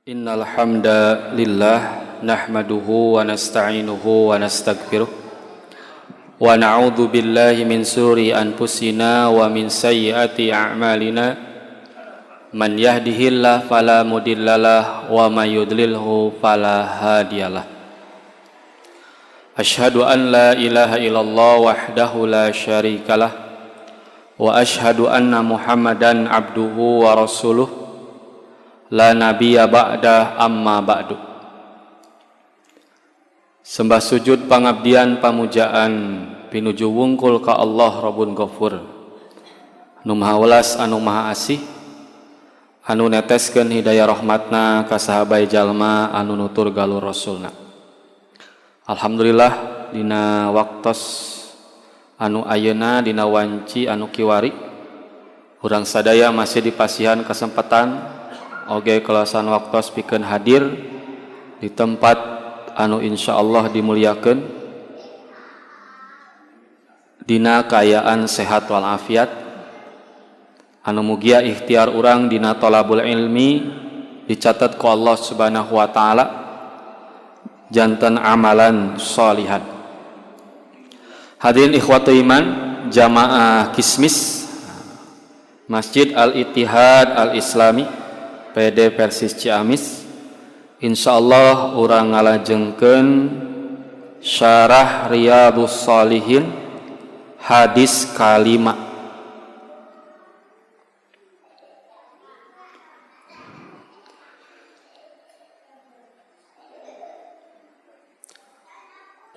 Innal hamda lillah nahmaduhu wa nasta'inuhu wa nastaghfiruh wa na'udzu billahi min sururi anfusina wa min sayyiati a'malina man yahdihillahu fala mudhillalah wa may yudlilhu fala hadiyalah. Asyhadu an la ilaha illallah wahdahu la syarikalah wa asyhadu anna Muhammadan abduhu wa rasuluh la nabiyya ba'da amma ba'du. Sembah sujud pangabdian pamujaan pinuju wungkul ka Allah Rabbun Ghafur, anu maha welas anu maha asih, anu neteskeun hidayah rahmatna ka sahabai jalma anu nutur galur rasulna. Alhamdulillah, dina waktos anu ayeuna, dina wanci anu kiwari, urang sadaya masih dipasihan kesempatan oge kelasan waktos pikeun hadir di tempat anu insya Allah dimuliakeun dina kaayaan sehat walafiat, anu mugia ikhtiar urang dina tolabul ilmi dicatat ku Allah Subhanahu wa taala janten amalan sholihan. Hadirin ikhwatu iman, jamaah Kismis Masjid Al Ittihad Al Islami PD Persis Ciamis, insyaallah urang ngalajengkeun Syarah Riyadhus Shalihin hadis kalima.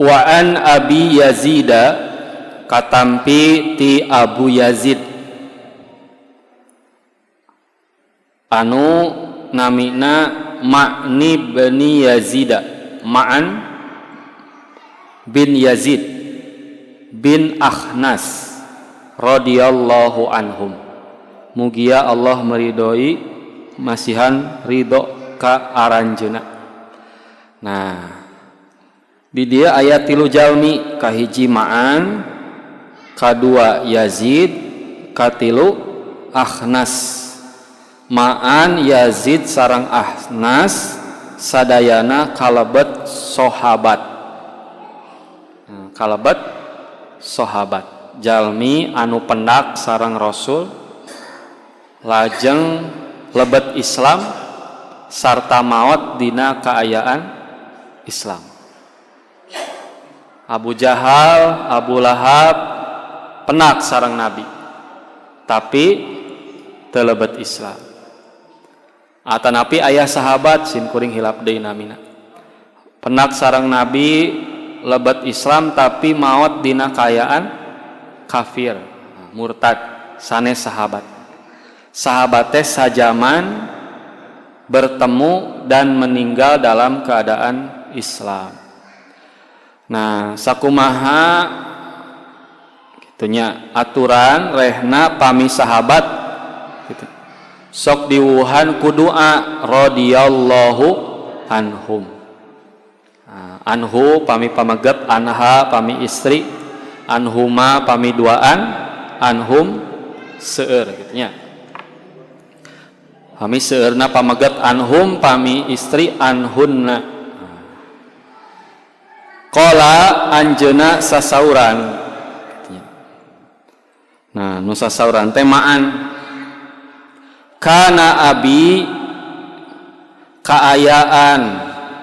Wa an Abi Yazida, katampi ti Abu Yazid anu namina Ma'ni bin Yazida, Ma'an bin Yazid bin Akhnas radhiyallahu anhum. Mugia Allah meridhoi, masihan ridho ka aranjeuna. Nah, di dia ayat tilu jalmi, kahiji Ma'an, kadua Yazid, katilu Akhnas. Ma'an, Yazid sareng Akhnas sadayana kalebet sahabat. Nah, kalebet sahabat jalmi anu pendak sareng Rasul, lajeng lebet Islam sarta maot dina kaayaan Islam. Abu Jahal, Abu Lahab penak sareng Nabi, tapi teu lebet Islam. Atanapi ayah sahabat, sim kuring hilap deui namina, penak sareng Nabi, lebet Islam, tapi maot dina kaayaan kafir, murtad. Sanes sahabat. Sahabat teh sajaman bertemu dan meninggal dalam keadaan Islam. Nah, sakumaha gitunya aturan rehna pami sahabat gitu. Sok diwuhan ku doa radhiyallahu anhum. Nah, anhu pami pameget, anha pami istri, anhuma pami duaan, anhum seueur gitu nya. Pami seueurna pameget anhum, pami istri anhunna. Qala, anjeuna sasauran. Nah, nu sasauran teh Ma'an. Kana abi, kaayaan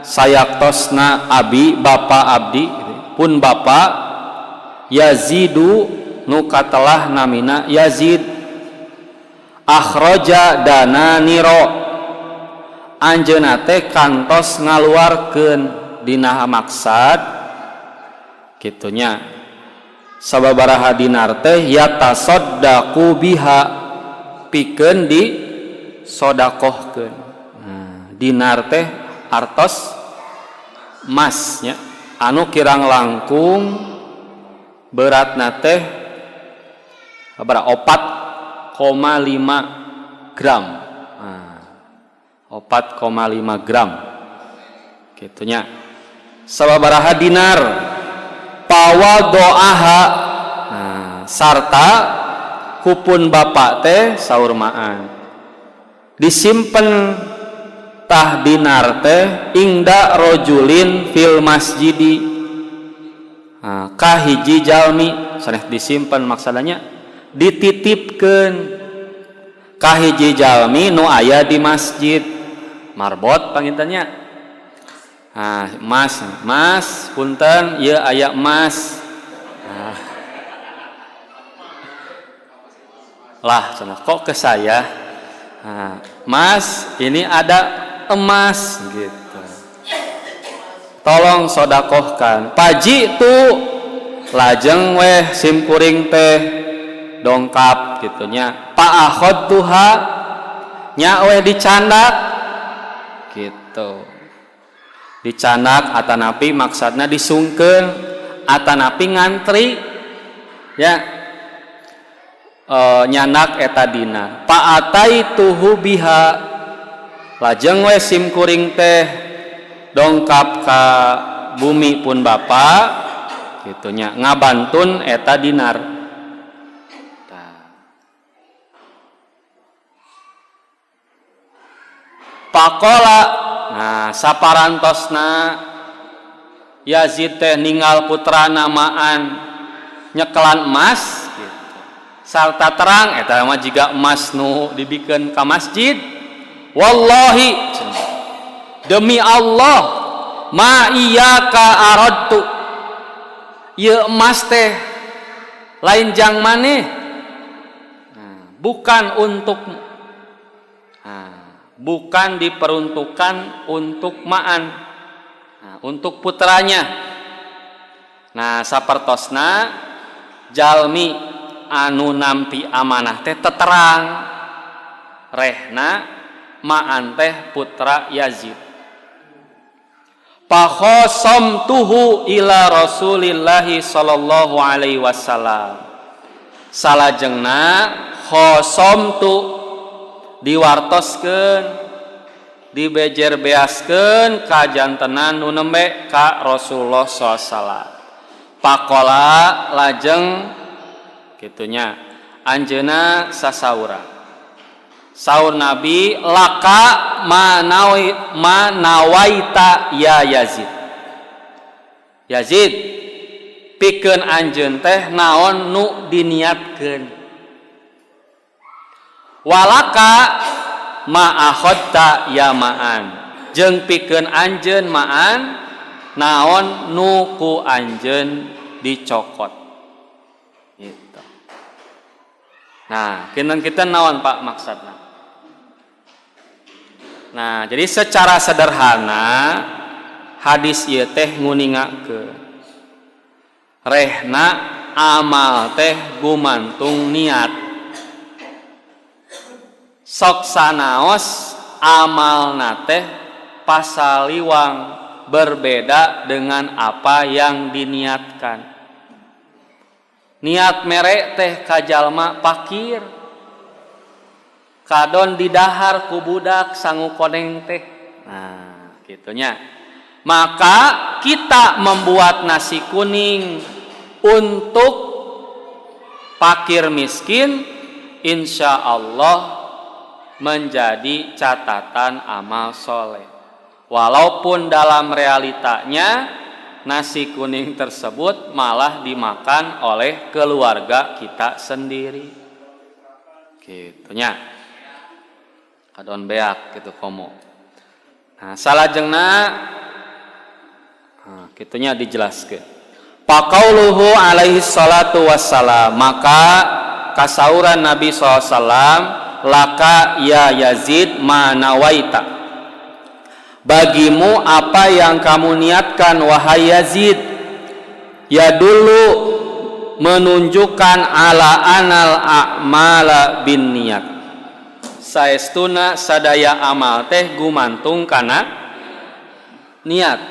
sayaktosna abi, bapa abdi, pun bapa, Yazidu nu katelah namina Yazid, akhraja dananiro, anjeunna teh kantos ngaluarkeun dina maksad kitunya sababaraha dinar teh, yatasaddaqu biha, pikeun di sodakohkeun. Nah, dinar teh artos emasnya anu kirang langkung beratna teh berapa, 4,5 gram. Nah, 4,5 gram gitunya sababaraha dinar, pawadoaha. Nah, sarta kupun bapak teh, saur Ma'an, disimpen Tah dinar teh ingda rojulin fil masjidi. Nah, ka hiji jalmi sanes disimpen maksadanya dititipkeun ka hiji jalmi nu aya di masjid. Marbot pangintennya. Nah, mas, mas punten ieu aya emas. Nah. Lah cenah kok ke saya? Nah, mas, ini ada emas gitu. Tolong sodakohkan. Paji tu lajeng weh simkuring teh dongkap gitunya. Pa'akhadtuha nya weh dicandak gitu. Dicandak atanapi maksudna disungkeun atanapi ngantri ya. Nyandak eta dina. Pa'ataituhu biha lajeng we simkuring teh dongkap ka bumi pun bapa gitunya ngabantun eta dinar. Pakola nah saparantosna Yazid teh ninggal putrana Ma'an nyekelan emas gitu. Sarta terang eta mah jiga emas nu dibikeun ka masjid. Wallahi demi Allah ma iyyaka aradtu ieu emas teh lain jang maneh. Nah, bukan untuk nah, bukan diperuntukkan untuk Ma'an, nah, untuk putranya. Nah sapertosna jalmi anu nampi amanah teh teterang rehna Ma'an teh putra Yazid. Pakhosamtuhu ila Rasulillahi sallallahu alaihi wasallam. Salajengna khosamtu diwartoskeun dibejer beaskeun ka jantenan nu nembe ka Rasulullah sallallahu alaihi wasallam. Pakola lajeng kitunya anjeunna sasaura. Saur Nabi laka manawaita ya Yazid. Yazid pikeun anjeun teh naon nu diniatkeun. Walaka ma akhadta ya Ma'an. Jeung pikeun anjeun Ma'an naon nu ku anjeun dicokot. Gitu. Nah, kinten-kinten naon Pak maksudna? Nah, jadi secara sederhana hadis ieu teh nguningakeun rehna amal teh gumantung niat. Sok sanaos amalna teh pasaliwang berbeda dengan apa yang diniatkan. Niat mere teh ka jalma pakir kadon didahar ku budak sangu koneng teh. Nah, gitunya. Maka kita membuat nasi kuning untuk fakir miskin, insya Allah menjadi catatan amal soleh. Walaupun dalam realitanya nasi kuning tersebut malah dimakan oleh keluarga kita sendiri. Gitunya. Kadon beak gitu komo. Nah, salajengna nah, kitunya dijelaskeun. Faqauluhu alaihi salatu wassalam, maka kasauran Nabi sallallahu alaihi wasallam laka ya Yazid ma nawaita. Bagimu apa yang kamu niatkan wahai Yazid. Ya dulu menunjukkan ala anal a'mala bin niat. Saestuna sadaya amal teh gumantung kana niat.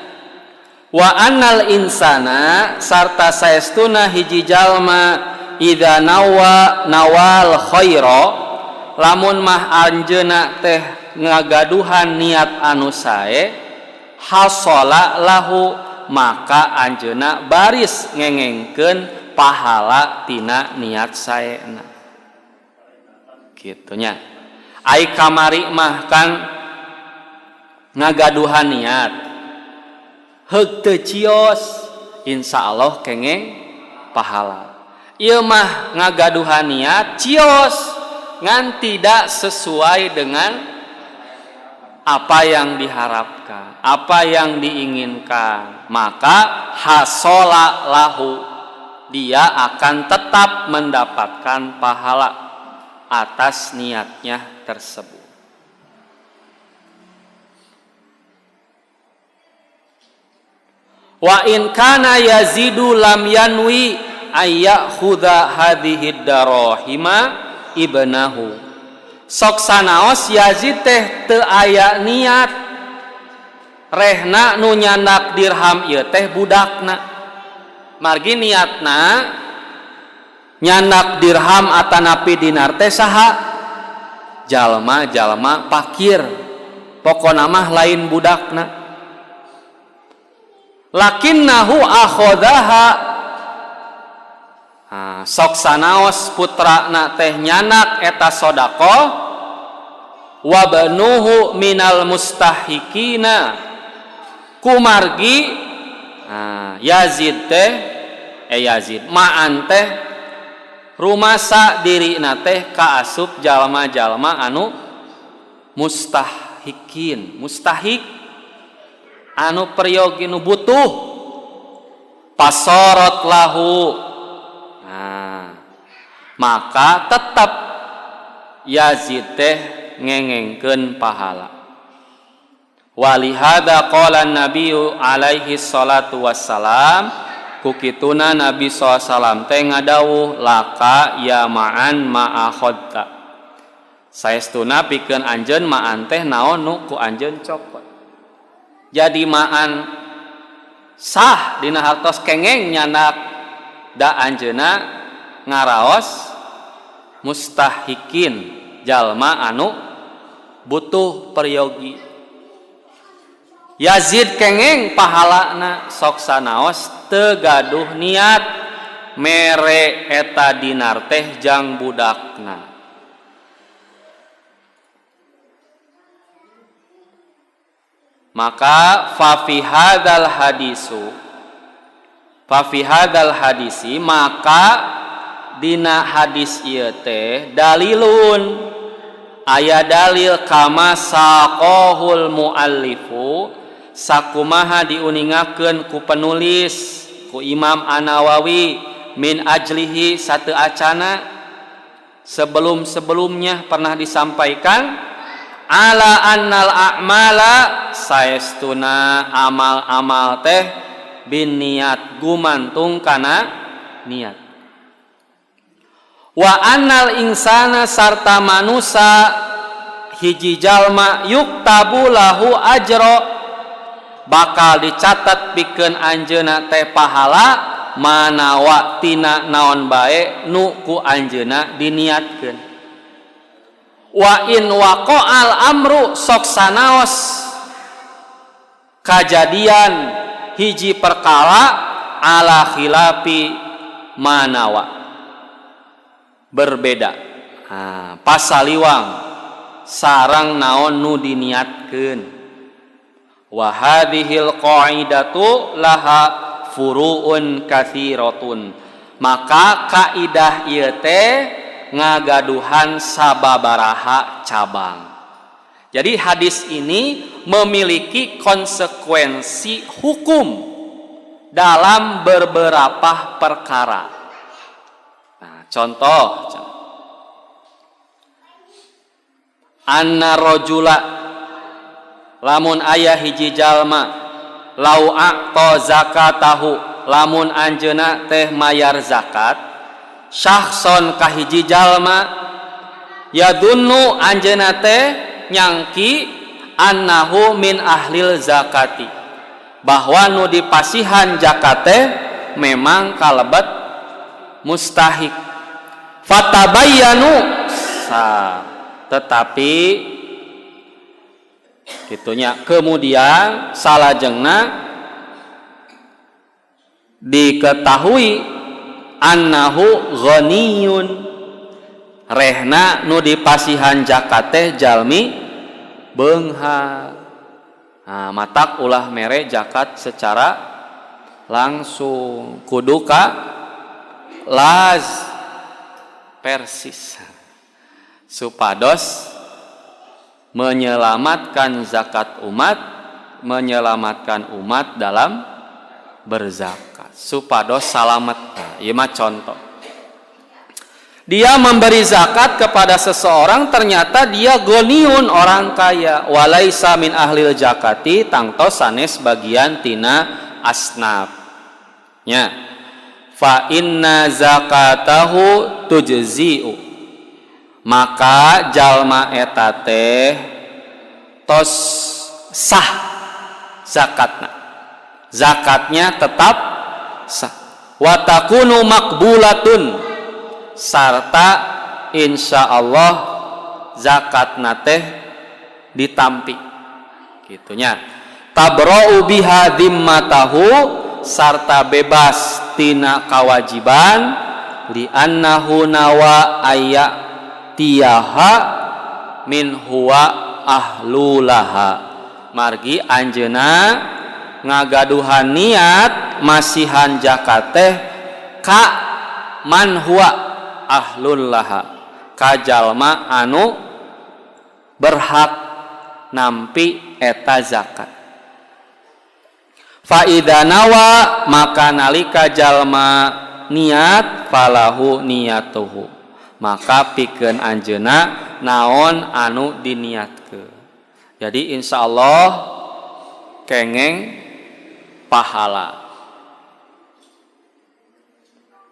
Wa annal insana sarta saestuna hiji jalma idza nawa nawal khaira lamun mah anjeunna teh ngagaduhan niat anu sae hasala lahu maka anjeunna baris ngengengkeun pahala tina niat saena. Kitunya. Ai kamari mah kan Ngagaduhan niat heug teu cios insyaallah kengeng pahala. Ieu mah ngagaduhan niat cios ngan tidak sesuai dengan apa yang diharapkan, apa yang diinginkan, maka hasola lahu, dia akan tetap mendapatkan pahala atas niatnya tersebut. Wa in kana yazidu lam yanwi ayyakhudha hadhihi darahima ibnahu. Sok sanaos Yazid teh teu aya niat rehna nu nyandak dirham ieu teh budakna. Margi niatna nyandak dirham atanapi dinar teh saha? Jalma-jalma pakir. Pokona mah lain budakna. Lakinnahu akhadhaha. Nah, sok sanaos putrana teh nyanak eta sedekah wa banuhu minal mustahikina. Kumargi nah, Yazid teh Yazid ma'an teh rumasa dirina teh kaasup jalma-jalma anu mustahikin, mustahik anu peryogi nu butuh pasorot lahu. Nah, maka tetap Yazid teh ngengengkeun pahala. Walihada qala nabiyyu alaihi salatu wassalam, kukituna Nabi sallallahu alaihi wasallam teh ngadawuh laka ya ma'an ma'akhadta. Saestuna pikeun anjeun ma'an teh naon nu ku anjeun cokot. Jadi ma'an sah dina hartos kengeng nyanak da anjeunna ngaraos mustahikin jalma anu butuh peryogi. Yazid kengeng pahalana sok sanaos teu gaduh niat mere eta dinar teh jang budakna. Maka fa fi hadzal hadisu, fa fi hadzal hadisi, maka dina hadis ieu teh dalilun aya dalil kama saqahul muallifu, sakumaha diuningakeun ku penulis ku Imam An-Nawawi min ajlihi satu acana sebelum-sebelumnya pernah disampaikan ala annal a'mala saestuna amal-amal teh bin niat gumantung kana niat, wa annal insana sarta manusa hiji jalma yuktabu lahu ajro bakal dicatat pikeun anjeunna teh pahala manawa tina naon bae nu ku anjeunna diniatkeun. Wa in waqa'al amru sok sanaos kajadian hiji perkara ala khilafi manawa berbeda. Nah, pasaliwang sarang naon nu diniatkeun. Wa hadhil qa'idatu laha furu'un katsiratun. Maka kaidah ieu teh ngagaduhan sababaraha cabang. Jadi hadis ini memiliki konsekuensi hukum dalam beberapa perkara. Nah, contoh anna rajula lamun aya hiji jalma lau aqta zakatahu lamun anjeunna teh mayar zakat syakhson ka hiji jalma yadunnu anjeunna teh nyangki annahu min ahlil zakati bahwa nu dipasihan zakat teh memang kalebet mustahik. Fatabayyanu sa, tetapi gitunya kemudian salajengna diketahui annahu ghaniyun rehna nu dipasihan zakat teh jalmi beunghar. Nah, matak ulah mere zakat secara langsung kudu ka laz persis supados menyelamatkan zakat umat, menyelamatkan umat dalam berzakat supados salamet. Nah, ieu mah contoh. Dia memberi zakat kepada seseorang, ternyata dia goniun, orang kaya, walaisa min ahlil zakati, tangtos sanes bagian tina asnaf nya, fa inna zakatahu tujzi'u, maka jalma eta teh tos sah zakatna, zakatnya tetap sah, wa takunu maqbulatun, sarta insyaallah zakatna teh ditampi gitunya, tabra'u biha dhimmatahu, sarta bebas tina kawajiban, li annahu nawa aya tiyaha min huwa ahlulaha, margi anjeuna ngagaduhan niat masihan zakat teh ka man huwa ahlul laha, ka jalma anu berhak nampi eta zakat. Fa idza nawa, maka nalika jalma niat, falahu niyatuhu, maka pikeun anjeunna naon anu diniatkeun. Jadi insyaallah kengeng pahala.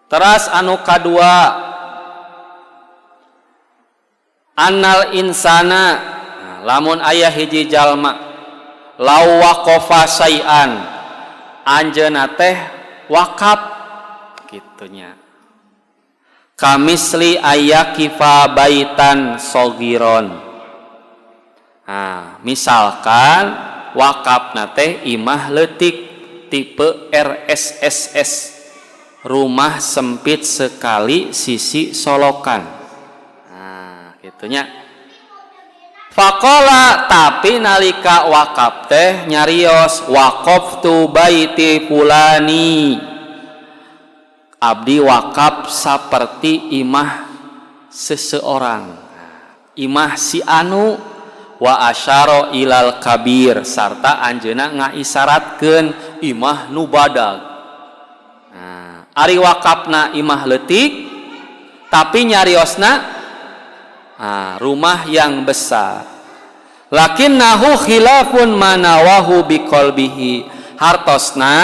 Teras anu kadua, annal insana, nah, lamun aya hiji jalma law waqafa syai'an, anjeunna teh wakaf kitunya, kamisli ayakifa baitan sogiron. Nah, misalkan wakafna teh imah leutik tipe RSSS, rumah sempit sekali sisi solokan. Nah, gitunya. Faqala, tapi nalika wakaf teh nyarios waqaftu baiti fulani, abdi wakaf seperti imah seseorang, imah si anu, wa asyara ilal kabir, sarta anjeunna ngaisaratkeun imah nu badag. Nah, ari wakafna imah leutik tapi nyariosna rumah yang besar. Lakinnahu khilafun manawahu biqalbihi, hartosna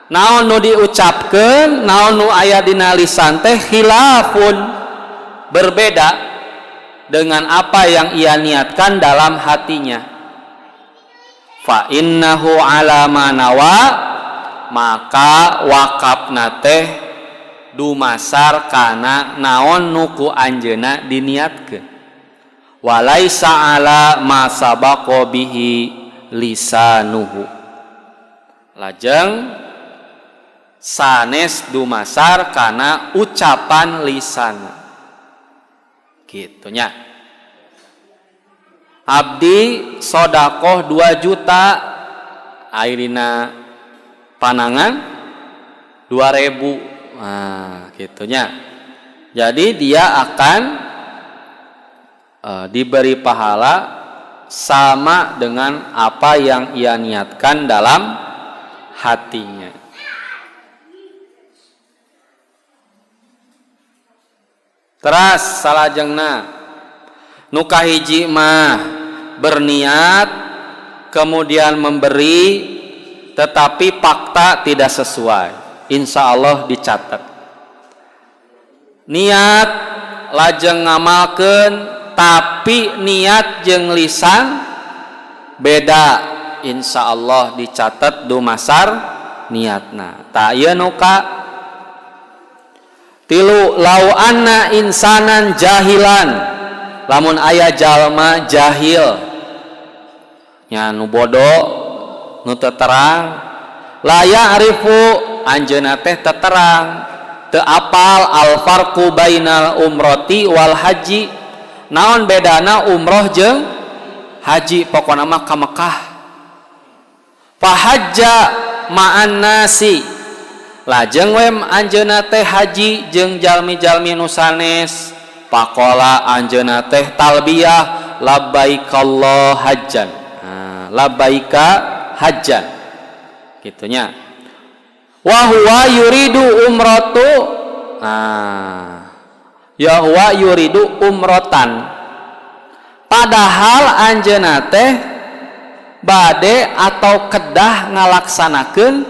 naon nu diucapkeun, naon nu aya dina lisan teh khilafun, berbeda dengan apa yang ia niatkan dalam hatinya. Fa innahu ala manawa, maka wakafna teh dumasar kana naon nu ku anjeunna diniatkeun, walaisa ala ma sabaqa bihi lisanuhu, lajeng sanes dumasar kana ucapan lisan gitunya. Abdi sodakoh 2 juta, airina panangan 2.000, nah gitunya. Jadi dia akan diberi pahala sama dengan apa yang ia niatkan dalam hatinya. Teras salajengna nu kahiji mah berniat kemudian memberi tetapi fakta tidak sesuai, insya Allah dicatat. Niat lajeng ngamalkeun tapi niat jeung lisan beda, insya Allah dicatat dumasar niatna. Tak ieu nu ka tilu, lau anna insanan jahilan, lamun aya jalma jahil nya nu bodoh nu teu terang, la ya'rifu anjeunna teh teterang teu apal al farqu bainal umrati wal haji, naon bedana umroh jeung haji, pokona mah ka Mekah. Fahajja ma'an nasi lajeng we anjeunna teh haji jeung jalmi-jalmi nu sanes. Faqala anjeunna teh talbiyah labbaikallah hajjan. Nah, labbaika hajjan kitu nya. Wa huwa yuridu umratu, nah, ya huwa yuridu umrotan, padahal anjeunna teh bade atau kedah ngalaksanakeun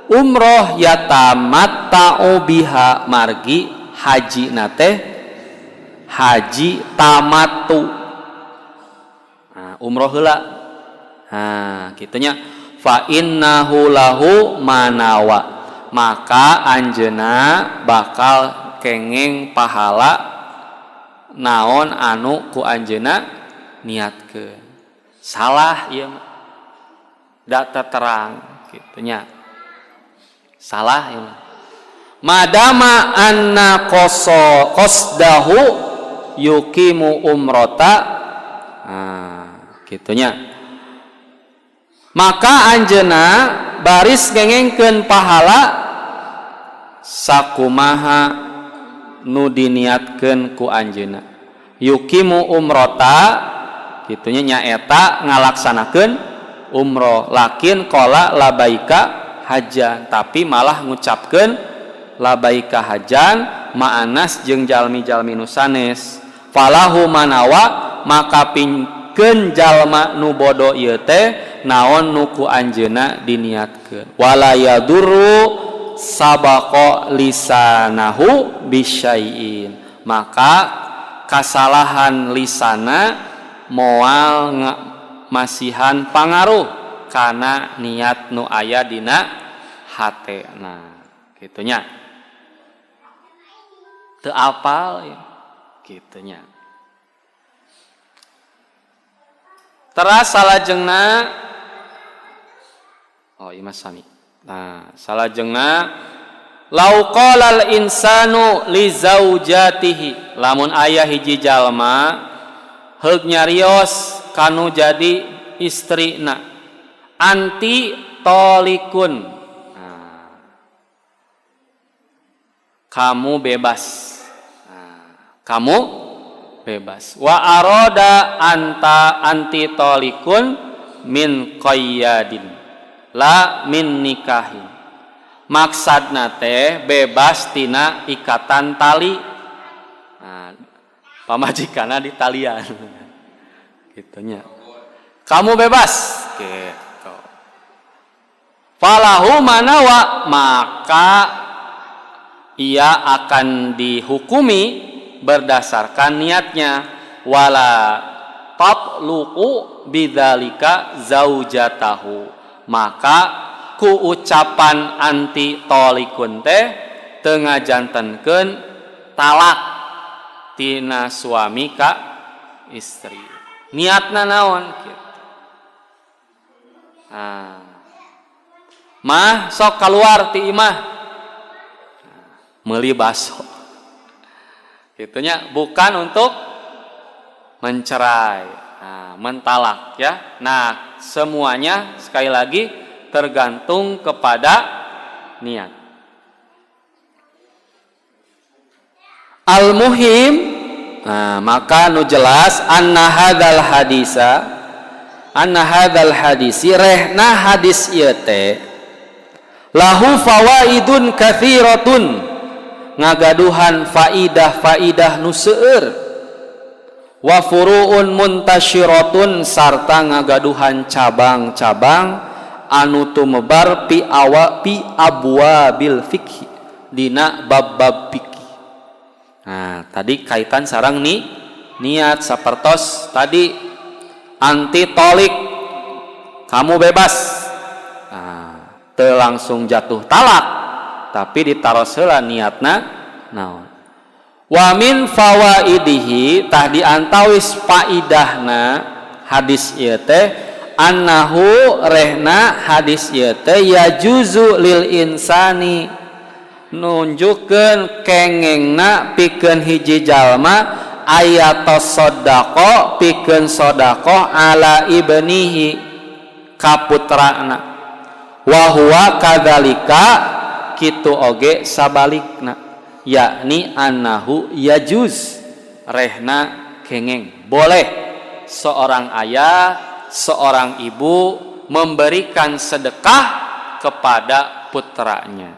umroh yatamatta'u biha margi haji na teh haji tamattu. Nah, umroh heula. Nah, kitunya fa innahu lahu manawa, maka anjeunna bakal kengeng pahala naon anu ku anjeunna niatkeun. Salah ieu mah, da terang kitunya. Salah ieu mah. Madama anna qaso qasdahu yuqimu umrata, nah, kitunya. Maka anjeunna baris ngengengkeun pahala sakumaha nu diniatkeun ku anjeunna. Yuqimu umrata kitunya nyaeta ngalaksanakeun umroh, lakin qala labaika hajan, tapi malah ngucapkeun labaika hajan ma'anas jeung jalmi-jalmi nu sanes. Falahu manawa, maka pingkeun jalma nu bodo ieu teh naon nu ku anjeunna diniatkeun. Wala yadurru sabaqa lisanahu bisyai'in, maka kasalahan lisana moal masihan pangaruh kana niat nu aya dina hatena. Kitunya teu apal ya kitunya. Teras salajengna, oh ieu mah sami. Nah, salajengna lau qalal insanu li zaujatihi, lamun aya hiji jalma heug nyarios kanu jadi istrina anti tolikun. Nah, kamu bebas. Nah, kamu bebas. Wa aroda anta anti tolikun min qayyadin la min nikahin, maksudna teh bebas tina ikatan tali. Nah, pamajikanna di talian gitunya, kamu bebas gitu. Falahu manawa, maka ia akan dihukumi berdasarkan niatnya. Wala tatluqu bidzalika zaujatahu, maka ku ucapan anti tolikun teh teu ngajantenkeun talak tina suami ka istri. Niatna naon kitu. Nah, mah sok keluar ti imah meuli baso. Itunya bukan untuk mencerai, nah, mentalak ya. Nah, semuanya sekali lagi tergantung kepada niat. Al-muhim, nah, maka nu jelas anna hadzal hadisa, anna hadzal hadisi rehna hadis ieu teh lahu fawaidun katsiratun, ngagaduhan faidah-faidah nu seueur, wa furu'un muntasyiratun sarta ngagaduhan cabang-cabang anu tumebar pi awa pi abwabil fikhi dina bab-bab fikih. Nah, tadi kaitan sarang ni niat sapertos tadi anti tolik, kamu bebas. Nah, teu langsung jatuh talak, tapi ditaros heula niatna naon. Wa min fawaidihi, tah diantawis faidahna hadis ieu teh annahu rehna hadis ieu teh yajuzu lil insani, nunjukkeun kengengna pikeun hiji jalma ayatos sedaqah pikeun sedaqah ala ibnihi ka putrana. Wa huwa kadzalika kitu oge sabalikna, yakni annahu yajuz rehna kengeng, boleh seorang ayah, seorang ibu memberikan sedekah kepada putranya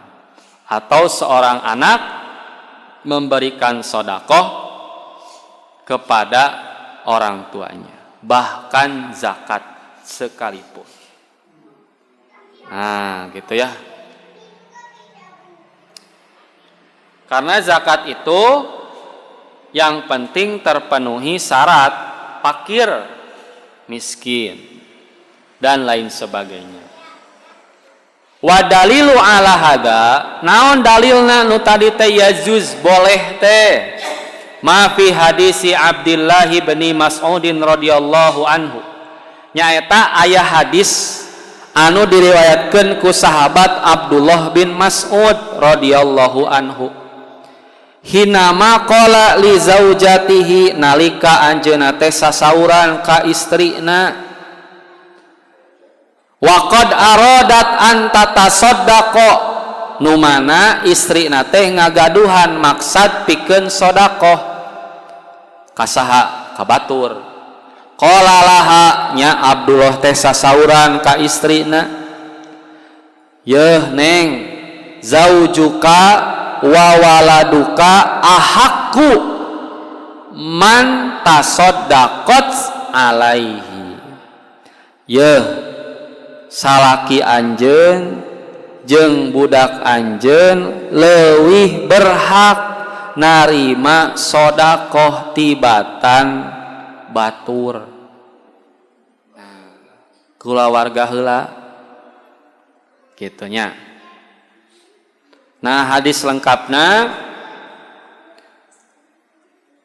atau seorang anak memberikan sedekah kepada orang tuanya, bahkan zakat sekalipun. Nah, gitu ya. Karena zakat itu yang penting terpenuhi syarat fakir, miskin, dan lain sebagainya. Wa dalilu ala hada, naon dalilna nu tadi teh yajuz boleh teh, ma fi hadisi Abdullah bin Mas'udin radhiyallahu anhu, nyaeta aya hadis anu diriwayatkeun ku sahabat Abdullah bin Mas'ud radhiyallahu anhu. Hinama qala li zaujatihi, nalika anjeunna teh sasauran ka istrina, wa qad aradat an tatasaddaqa, nu mana istrina teh ngagaduhan maksad pikeun sedekah ka saha, ka batur. Qala laha, nya Abdullah teh sasauran ka istrina, yeuh neng, zaujuka wa waladuka ahakku man tasaddaqat alaihi, yeuh salaki anjeun jeung budak anjeun leuwih berhak narima sedekah tibatan batur. Kulawarga heula kitu nya. Nah, hadis lengkapna,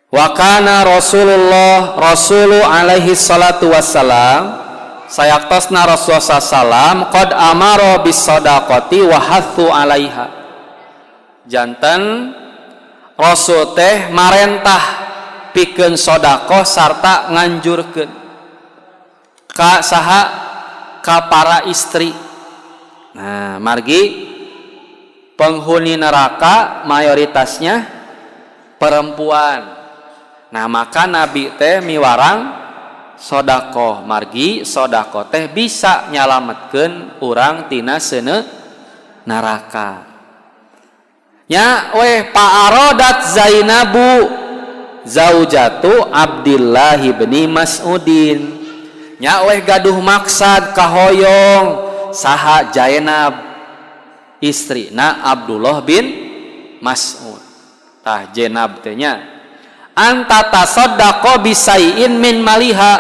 wa kana Rasulullah Rasulu alaihi salatu wassalam, sayaktosna Rasulullah sallam qad amara bis sadaqati wa hathu alaiha, janten Rasul teh marentah pikeun sedekah sarta nganjurkeun ka saha, ka para istri. Nah, margi penghuni neraka mayoritasnya perempuan. Nah, maka Nabi teh miwarang sodakoh, margi sodakoh teh bisa nyalametkeun urang tina seuneu neraka. Nya weh pa'arodat Zainabu zaujatu Abdullah bin Mas'udin, nya weh gaduh maksad kahoyong saha Zainab istrina Abdullah bin Mas'ud. Tah Zainab teh nya anta tasaddaqo bisaiin min maliha,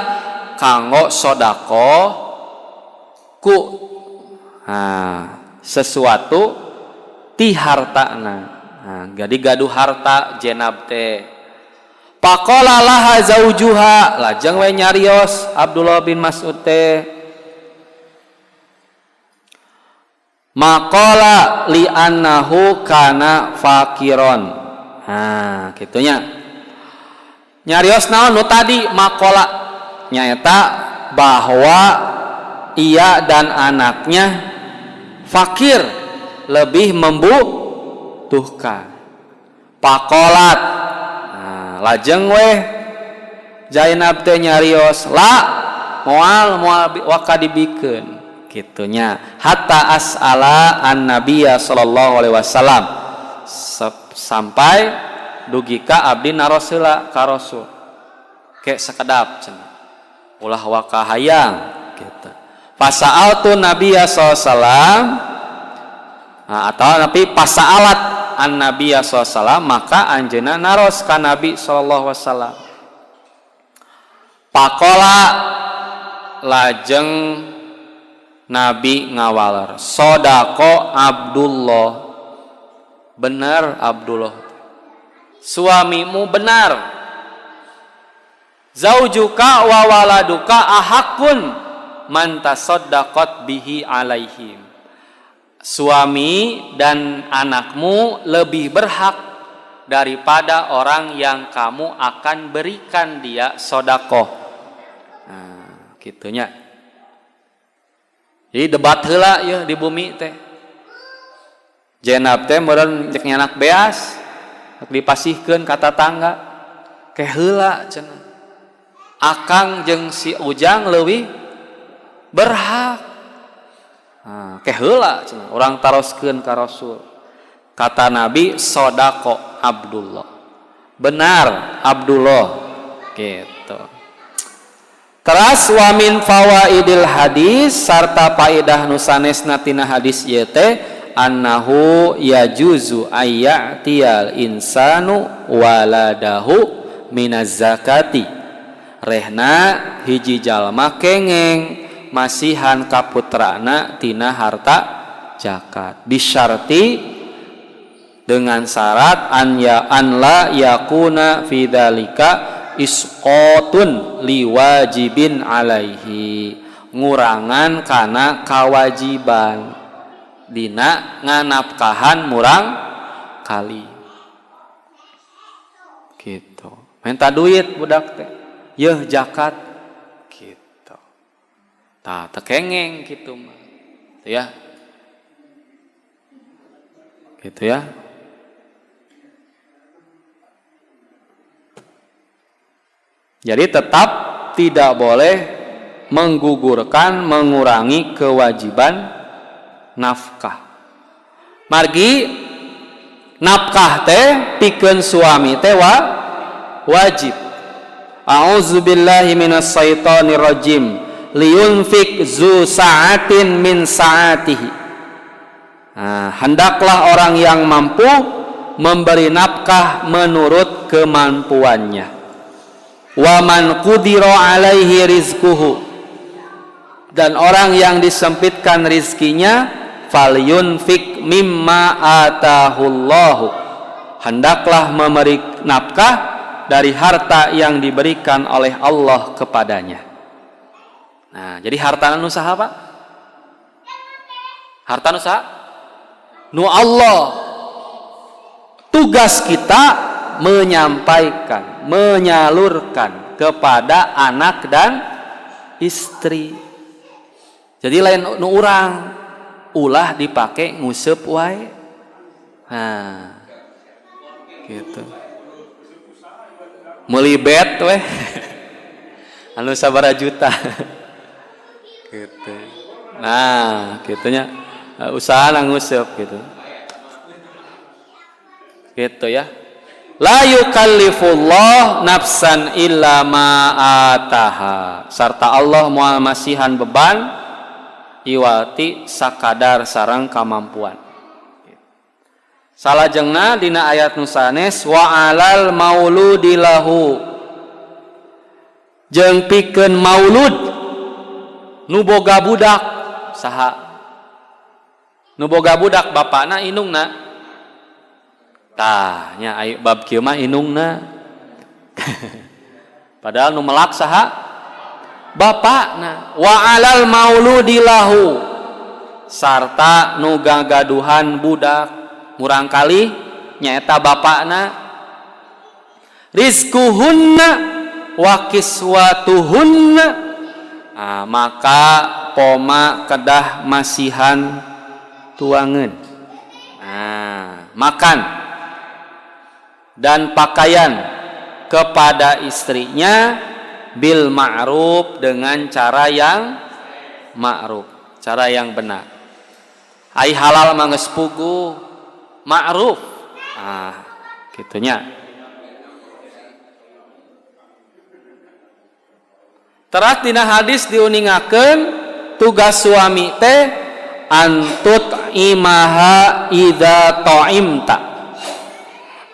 kanggo sedekah ku sesuatu ti hartana. Nah, jadi gaduh harta Zainab teh. Faqala laha zaujuha, lajeng we nyarios Abdullah bin Mas'ud teh, maqala li annahu kana fakiron. Nah, kitunya. Nyarios naon nu tadi maqala nyaeta bahwa ia dan anaknya fakir, lebih membutuhkan. Pakolat, nah, lajeng weh Zainab teh nyarios la moal moal waka dibikeun kitunya, hatta as'ala an nabiyya sallallahu alaihi wasallam, sampai dugi ka abdi naros heula ka rasul ke sakedap cenah, ulah waka hayang gitu. Fasa'altu nabiyya sallallahu alaihi wasallam, atau nabi pasa'alat an nabiyya sallallahu alaihi wasallam, maka anjeunna naros ka nabi sallallahu alaihi wasallam. Pakola lajeng nabi ngawaler, sodako Abdullah, benar Abdullah, suamimu benar, zaujuka wa waladuka ahakun man tasaddaqat bihi alaihim, suami dan anakmu lebih berhak daripada orang yang kamu akan berikan dia sodakoh. Nah, gitunya. Jadi debat heula ya di bumi teh. Jenab teh meureun cek nyanak beas dipasihkeun ka tatangga ke heula cenah. Akang jeung si Ujang leuwih berhak. Nah, ke heula cenah urang taroskeun ka Rasul. Kata Nabi sodako Abdullah. Benar Abdullah gitu. Teras wa min fawaidil hadis sarta paedah nu sanesna tina hadis ieu teh annahu yajuzu ayyatiyal insanu waladahu minaz zakati. Rehna hiji jalma kengeng masihan ka putrana tina harta zakat bisyarti dengan syarat an ya an la yakuna fi dzalika isqatun liwajibin alaihi, ngurangan kana kawajiban dina nganafkahan murang kali gitu. Minta duit budak teh yeuh zakat gitu. Tah teu kengeng kitu mah ya. Gitu ya. Jadi tetap tidak boleh menggugurkan, mengurangi kewajiban nafkah. Margi nafkah teh pikeun suami teh wajib. A'udzubillahi minasyaitonir rajim. Liyunfik zu sa'atin min sa'atihi. Nah, hendaklah orang yang mampu memberi nafkah menurut kemampuannya. Wa man qudira alaihi rizquhu, dan orang yang disempitkan rizkinya, falyunfik mimma atahullahu, hendaklah memberi nafkah dari harta yang diberikan oleh Allah kepadanya. Nah, jadi harta nu saha, Pak? Harta nu saha? Nu Allah. Tugas kita menyampaikan, menyalurkan kepada anak dan istri. Jadi lain nu urang, ulah dipake nguseup wae. Nah, gitu. Meuli bet weh. Anu sabaraha juta. Gitu. Nah, gitunya usaha nguseup gitu. Gitu ya. La yukallifullah nafsan illa ma ataha. Sarta Allah moal masihan beban iwati sakadar sareng kamampuan. Salajengna dina ayat nu sanes wa alal mauludi lahu, jeung pikeun maulud nu boga budak saha? Nu boga budak bapana indungna. Tah nya ai bab kieu mah indungna. Padahal nu melak saha? Bapakna. Wa alal mauludi lahu, sarta nu gagaduhan budak murang kali nyaeta bapakna. Rizquhunna wa kiswatuhunna, nah, maka poma kedah masihan tuangeun. Nah, makan dan pakaian kepada istrinya bil ma'ruf, dengan cara yang ma'ruf, cara yang benar. Ai halal mah geus puguh ma'ruf. Ah, gitunya. Teras dina hadis diuningakeun tugas suami teh antut imaha idza ta'imta.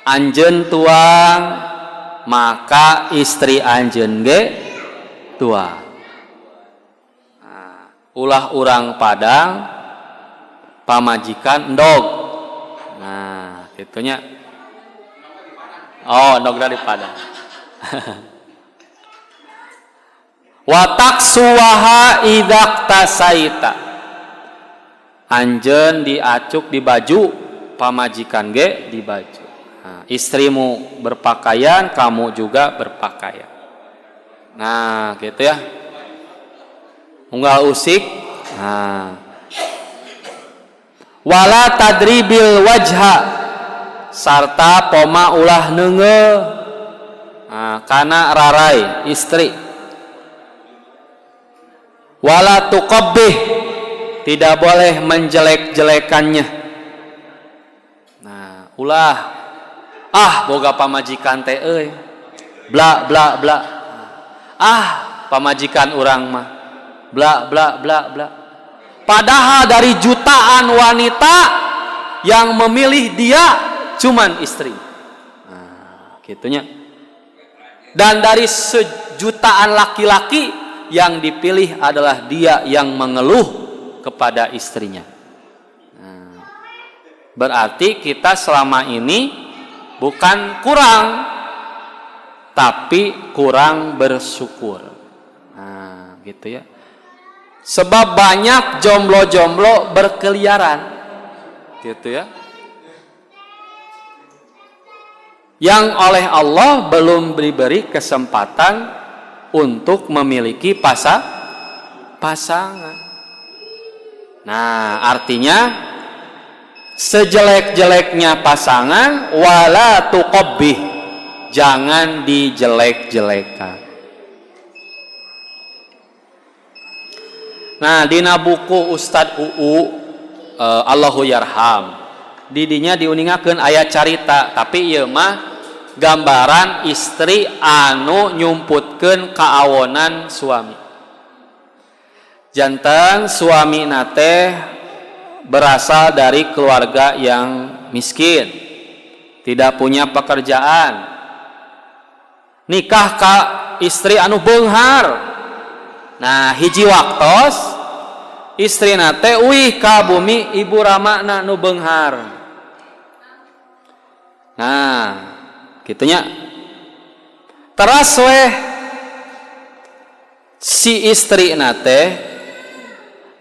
Anjeun tuang maka istri anjeun ge tuang. Nah, ulah urang Padang pamajikan endog. Nah, gitunya. Oh, endog dari Padang. Wa taksuwaha idza tasaita. Anjeun diacuk di baju, pamajikan ge di baju. Nah, istrimu berpakaian, kamu juga berpakaian. Nah, gitu ya. Unggal usik. Nah. Wala tadribil wajha sarta poma ulah neungeul. Nah, kana rarai istri. Wala tuqabbih, tidak boleh menjelek-jelekannya. Nah, ulah ah boga pamajikan teh euy. Bla bla bla. Ah, pamajikan urang mah bla bla bla bla. Padahal dari jutaan wanita yang memilih dia cuman istri. Nah, gitunya. Dan dari sejutaan laki-laki yang dipilih adalah dia yang mengeluh kepada istrinya. Nah, berarti kita selama ini bukan kurang, tapi kurang bersyukur. Nah, gitu ya. Sebab banyak jomblo-jomblo berkeliaran, gitu ya, yang oleh Allah belum diberi kesempatan untuk memiliki pasangan. Nah, artinya sejelek-jeleknya pasangan, wala tuqabbih, jangan dijelek-jelekan. Nah, dina buku Ustad UU Allahu Yarham, didinya diuningakeun aya carita, tapi ieu mah gambaran istri anu nyumputkeun kaawonan suami. Janten suami nate berasal dari keluarga yang miskin, tidak punya pekerjaan, nikah ka istri anu beunghar. Nah, hiji waktos istri nate uih ka bumi ibu ramana nu beunghar. Nah, gitunya. Teras weh si istri nate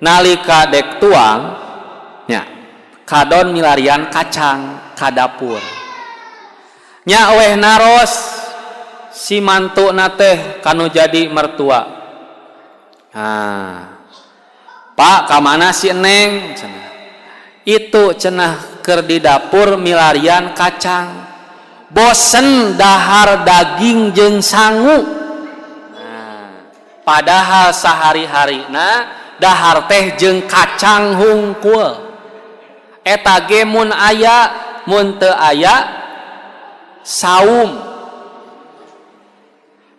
nalika dek tuang nya kadon milarian kacang ka dapur. Nya weh naros si mantu nate kanu jadi mertua. Nah, Pak, kamana si Neng? Cenah. Itu cenah keur di dapur milarian kacang. Bosen dahar daging jeung sangu. Nah, padahal sahari-harina dahar teh jeung kacang hungkul. Eta ge mun aya, mun teu aya saum.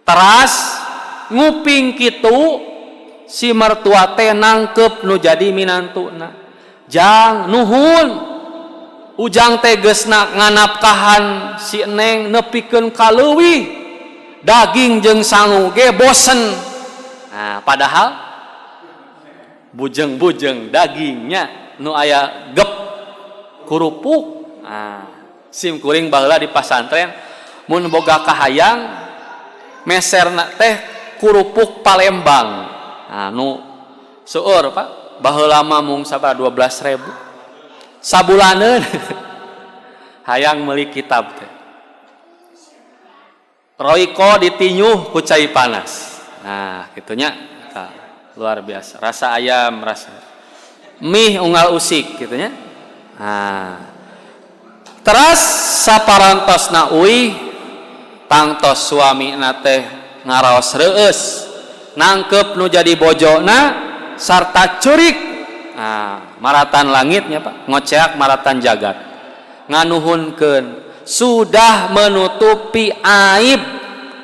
Teras nguping kitu si mertua teh nangkep nu jadi minantuna. Jang nuhun ujang teh geusna nganapkahan si Neng nepikeun ka leuwih daging jeung sangu ge bosen. Nah, padahal bujeng-bujeng dagingnya nu aya gep kurupuk. Nah, sim kuring baheula di pasantren mun boga kahayang meserna teh kurupuk Palembang. Nah, nu seueur Pak, baheula mah mung sabaraha 12.000 sabulaneun. Hayang meuli kitab teh. Roiko ditinyuh ku cai panas. Nah, kitunya luar biasa. Rasa ayam, rasa mie unggal usik kitunya. Nah, teras saparantosna uih tangtos suami na teh ngaraos reueus, nangkep nu jadi bojona sarta curik. Nah, maratan langitnya Pak, ngoceak maratan jagat, nganuhunkeun sudah menutupi aib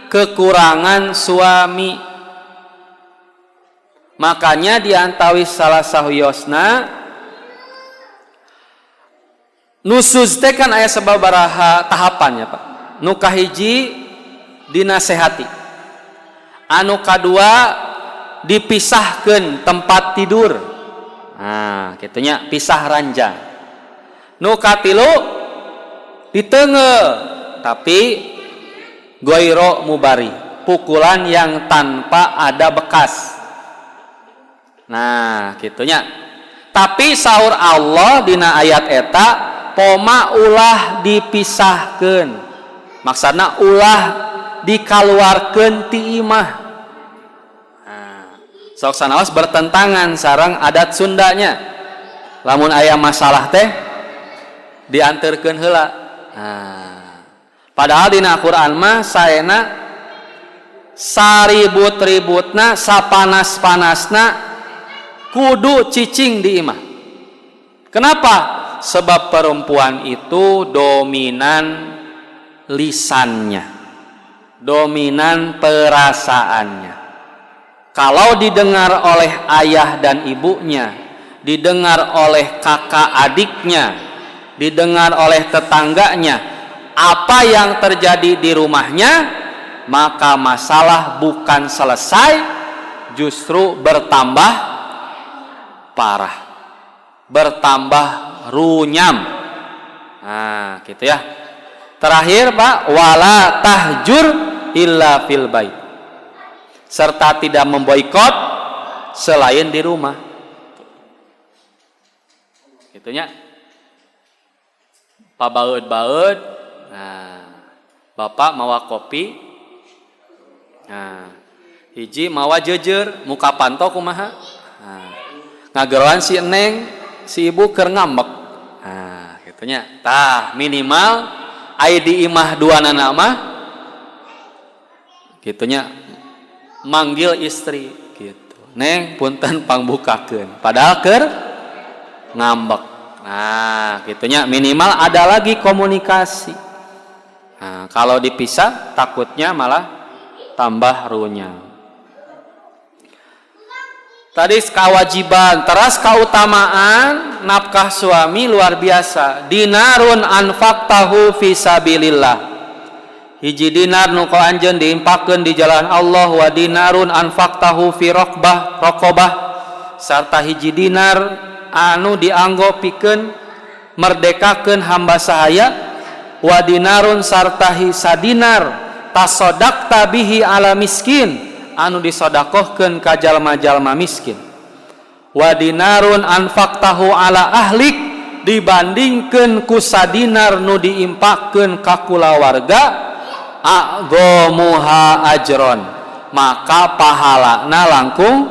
kekurangan suami. Makanya diantawi salah sahuyosna nusuz teh kan aya sababaraha tahapannya Pak. Nu kahiji dinasehati, anu kadua dipisahkeun tempat tidur. Nah, kitunya pisah ranjang. Nu katilu diteungeul tapi goiro mubari, pukulan yang tanpa ada bekas. Nah, kitunya. Tapi saur Allah dina ayat eta poma ulah dipisahkeun. Maksudna ulah dikaluarkeun ti imah. Nah, Sok sanaos bertentangan sareng adat Sundanya. Lamun aya masalah teh dianterkeun heula. Nah, padahal dina Quran mah saena saribut-ributna, sapanas-panasna kudu cicing di imah. Kenapa? Sebab perempuan itu dominan lisannya, dominan perasaannya. Kalau didengar oleh ayah dan ibunya, didengar oleh kakak adiknya, didengar oleh tetangganya, apa yang terjadi di rumahnya, maka masalah bukan selesai, justru bertambah parah, bertambah runyam. Nah, gitu ya. Terakhir, Pak, wala tahjur illa fil bait. Serta tidak memboikot selain di rumah. Gitu nya. Pabaeud-baeud. Nah, bapak mawa kopi. Nah, hiji mawa jeujeur, muka panto kumaha? Nah, ngageroan si Neng, si ibu keur ngambek. Nah, gitu nya. Tah, minimal ai di imah duanana mah gitu nya, manggil istri gitu. "Neng, punten, pangbukakeun." Padahal keur ngambek. Nah, gitu nya, minimal ada lagi komunikasi. Nah, kalau dipisah takutnya malah tambah runyam. Tadi kewajiban, teras keutamaan nafkah suami luar biasa. Dinarun anfaqtahu fi sabilillah. Hiji dinar nu ku anjeun diinfakkeun di jalan Allah, wa dinarun anfaqtahu fi raqbah raqabah, sarta hiji dinar anu dianggo pikeun merdekakeun hamba sahaya, wa dinarun, sarta sadinar, tasodaqta bihi ala miskin, anu disodakohkeun ka jalma-jalma miskin, wa dinarun anfaqtahu ala ahlik, dibandingkeun ku sadinar nu diinfakkeun ka kulawarga, a'dhamuha ajron, maka pahalana langkung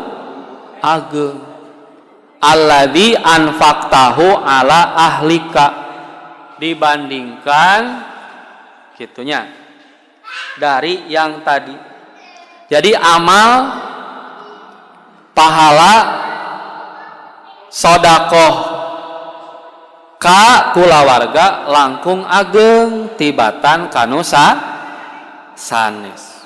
ageng, alladzi anfaqtahu ala ahlika, dibandingkan gitu nya dari yang tadi. Jadi amal pahala sodakoh ka kulawarga langkung ageng tibatan kanu sanes.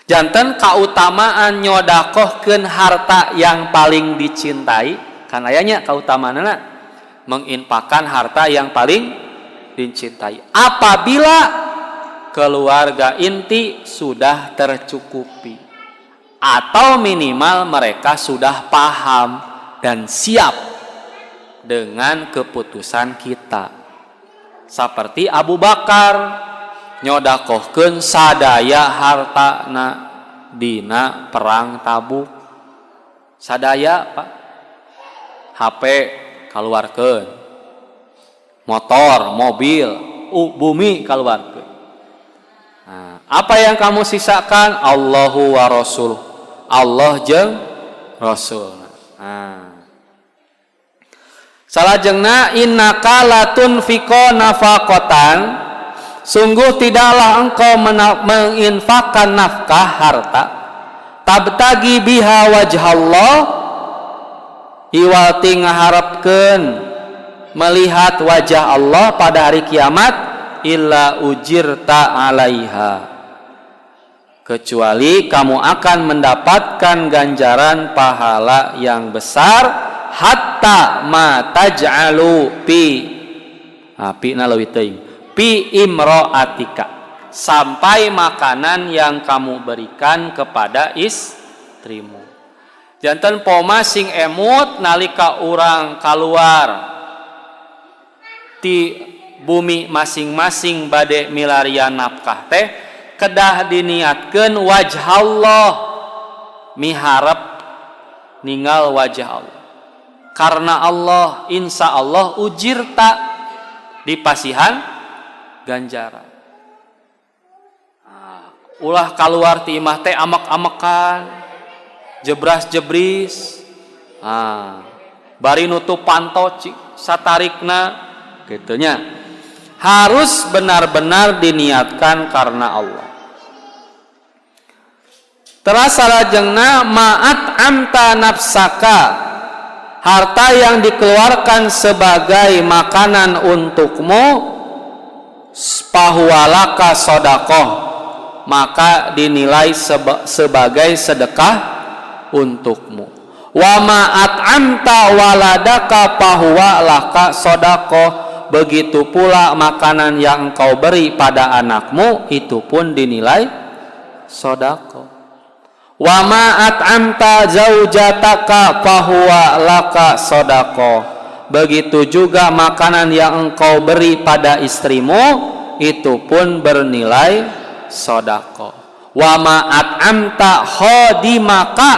Janten kautamaan nyodakohkeun harta yang paling dicintai, kan ayanya kautamaanna menginfakkan harta yang paling dicintai apabila keluarga inti sudah tercukupi atau minimal mereka sudah paham dan siap dengan keputusan kita. Seperti Abu Bakar nyodakohkeun sadaya hartana dina perang Tabuk. Sadaya, Pak. HP kaluarkeun, motor, mobil, bumi kaluarkeun. Nah, apa yang kamu sisakan? Allahu wa Rasul, Allah jeung Rasul. Nah, salajengna, innaka latunfiqu nafaqatan, sungguh tidaklah engkau menginfakkan nafkah harta, tabtagi biha wajhallah, iwal ti ngaharepkeun melihat wajah Allah pada hari kiamat, illa ujirta alaiha, kecuali kamu akan mendapatkan ganjaran pahala yang besar, hatta ma taj'alu pi, ah, pi na leuwih teuing, pi imro'atika, sampai makanan yang kamu berikan kepada istrimu. Janten poma sing emut nalika urang keluar ti bumi masing-masing bade milarian nafkah teh kedah diniatkeun wajah Allah, miharep ninggal wajah Allah, karena Allah, insya Allah ujirta, dipasihan ganjaran. Nah, Ulah keluar ti imah teh amek-amekan, jebras-jebris. Ah, bari nutup panto satarikna kitu nya. Harus benar-benar diniatkan karena Allah. Teras salajengna ma at'amta nafsaka, harta yang dikeluarkan sebagai makanan untukmu, fahuwa laka sodakoh, maka dinilai sebagai sedekah untukmu. Wa ma at'amta waladaka fahuwa laka sodakoh, begitu pula makanan yang engkau beri pada anakmu itu pun dinilai sodakoh. Wa ma at'amta zaujataka fahuwa laka sodakoh, begitu juga makanan yang engkau beri pada istrimu itu pun bernilai sodakoh. Wa ma at'amta khodimaka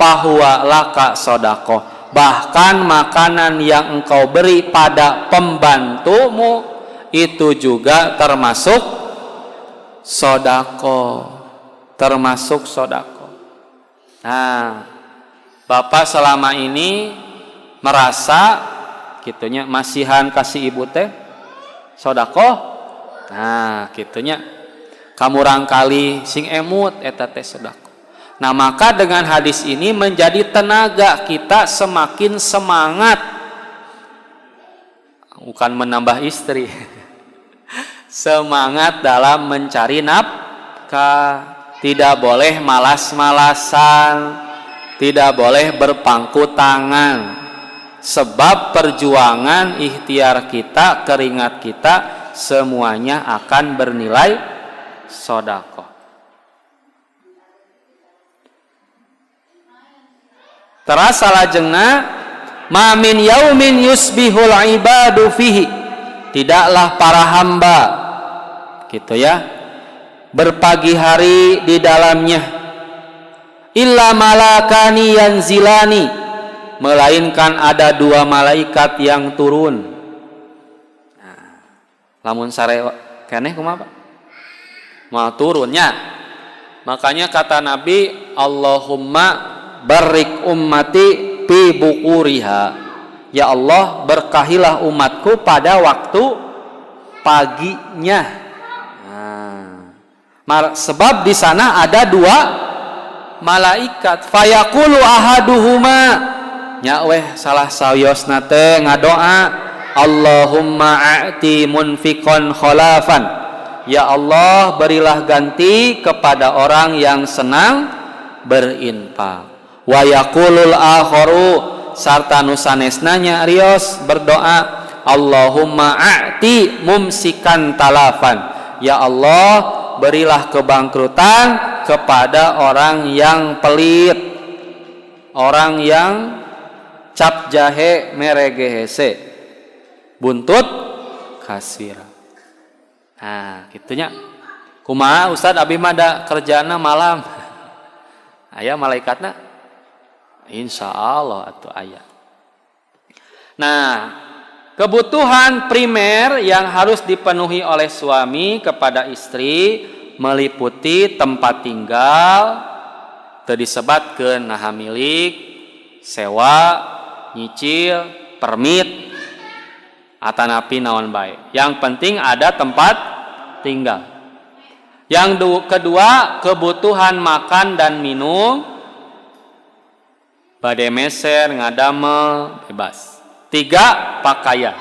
fahuwa laka sodakoh, bahkan makanan yang engkau beri pada pembantumu itu juga termasuk sodakoh, termasuk sodakoh. Nah, Bapak selama ini merasa gitunya masihan kasih ibu teh sodakoh. Nah, gitunya kamurang kali sing emut eta teh sodakoh. Nah, maka dengan hadis ini menjadi tenaga kita semakin semangat, bukan menambah istri, semangat dalam mencari nafkah. Tidak boleh malas-malasan, tidak boleh berpangku tangan, sebab perjuangan ikhtiar kita, keringat kita, semuanya akan bernilai sodakoh. Terasa lajengna ma min yaumin yusbihul ibadu fihi, tidaklah para hamba gitu ya berpagi hari di dalamnya, illa malakani yanzilani, melainkan ada dua malaikat yang turun. Nah, lamun sare keneh kumaha Pak? Mau turunnya. Makanya kata Nabi, Allahumma barik ummati fi bukuriha. Ya Allah, berkahilah umatku pada waktu paginya. Nah, sebab di sana ada dua malaikat. Fayaqulu ahaduhuma, nya weh salah sawiosna teh ngadoa, Allahumma a'ti munfiqan khalafan. Ya Allah, berilah ganti kepada orang yang senang berinfak. Wa yaqulul akharu, sarta nu sanesna nya rios berdoa, Allahumma a'ti mumsikan talafan. Ya Allah, berilah kebangkrutan kepada orang yang pelit, orang yang cap jahe meregehese, buntut kasir. Nah, gitunya. Kumaha Ustaz, abi mah da kerjana malam. Aya malaikatna? Insya Allah atuh aya. Nah, kebutuhan primer yang harus dipenuhi oleh suami kepada istri meliputi tempat tinggal, teu disebatkeun naha milik, sewa, nyicil, permit, atanapi naon bae. Yang penting ada tempat tinggal. Yang kedua, kebutuhan makan dan minum, bade meser, ngadamel, bebas. 3, pakaian.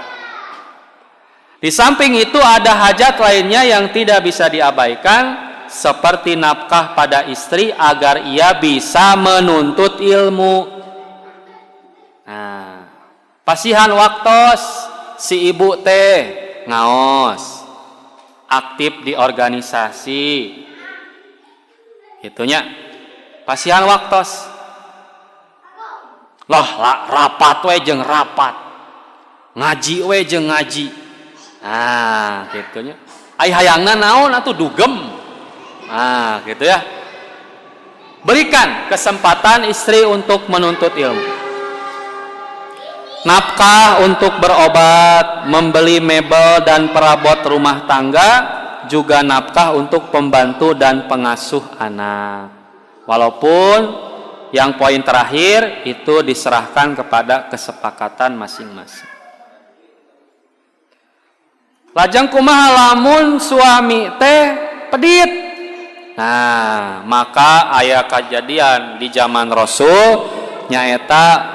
Di samping itu ada hajat lainnya yang tidak bisa diabaikan, seperti nafkah pada istri agar ia bisa menuntut ilmu. Nah, pasihan waktos si ibu teh ngaos, aktif di organisasi, itunya pasihan waktos. Loh, rapat we jeung rapat, ngaji we jeung ngaji. Nah, gitunya. Ai hayangna naon atuh dugem. Nah, gitu ya. Berikan kesempatan istri untuk menuntut ilmu. Nafkah untuk berobat, membeli mebel dan perabot rumah tangga, juga nafkah untuk pembantu dan pengasuh anak. Walaupun yang poin terakhir itu diserahkan kepada kesepakatan masing-masing. Lajeng kumaha lamun suami teh pedit? Nah, maka aya kejadian di zaman Rasul, nyaeta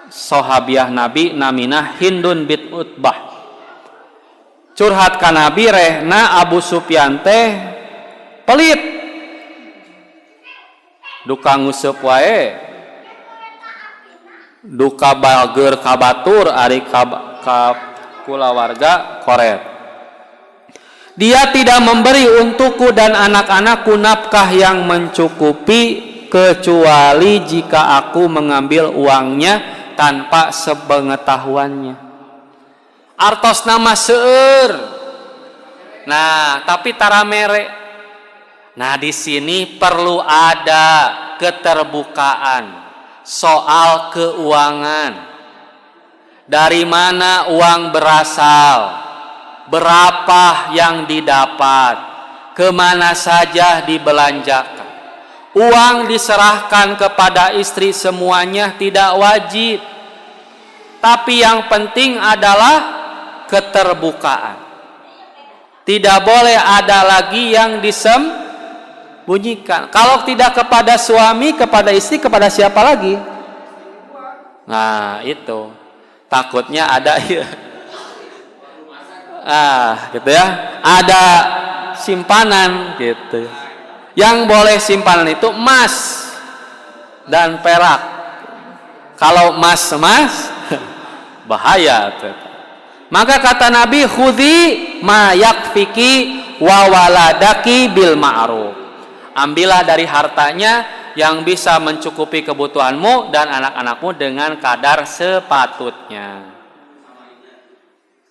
sahabiah Nabi namina Hindun bin Utbah, curhat ka Nabi rehna Abu Sufyan teh pelit, duka nguseup wae, duka bager ka batur, ari ka kulawarga koret. Dia tidak memberi untukku dan anak-anakku nafkah yang mencukupi kecuali jika aku mengambil uangnya tanpa sepengetahuannya. Artosna mah seueur. Nah, tapi tara mere. Nah, di sini perlu ada keterbukaan soal keuangan. Dari mana uang berasal? Berapa yang didapat? Kemana saja dibelanjakan? Uang diserahkan kepada istri semuanya tidak wajib. Tapi yang penting adalah keterbukaan. Tidak boleh ada lagi yang disembunyikan. Kalau tidak kepada suami, kepada istri, kepada siapa lagi? Nah, itu. Takutnya ada ya. Ah, gitu ya. Ada simpanan gitu. Yang boleh simpanan itu emas dan perak. Kalau emas-emas bahaya tuh. Maka kata Nabi, "Khudzi ma yakfiki wa waladaki bil ma'ruf." Ambillah dari hartanya yang bisa mencukupi kebutuhanmu dan anak-anakmu dengan kadar sepatutnya.